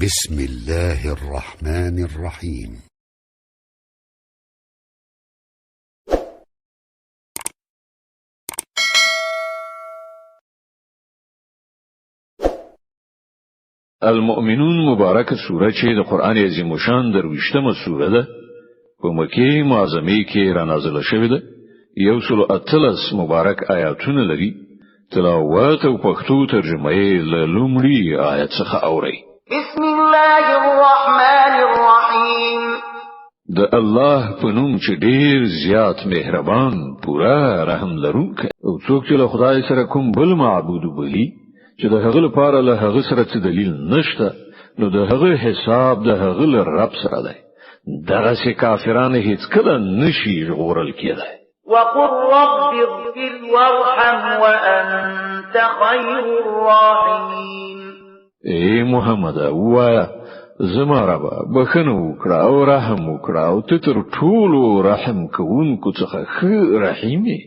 بسم الله الرحمن الرحيم. المؤمنون مبارکه سوره چې د قران عظیم شان درويشتمه سوره ده، په مکه معظمه کې را نازله شوې ده. 113 مبارک آیاتونه لري. تلاوت او پښتو ترجمه یې له لومړي آیت څخه اورئ. بسم الله الرحمن الرحیم. د الله په نوم چې ډیر زیات مهربان، پوره رحم لرونکی. او څوک چې له خدای سره کوم بل معبود وبولي چې د هغه لپاره له هغه سره څه دلیل نشته، نو د هغه حساب د هغه له رب سره دی. دغسې کافران هیڅکله نشي ژغورل کېدای. وقل رب اغفر وارحم وأنت خير الراحمين. ای محمد، ووایه: زما ربه، بخښنه وکړه او رحم وکړه، او ته تر ټولو رحم کوونکو څخه ښه رحیم یې.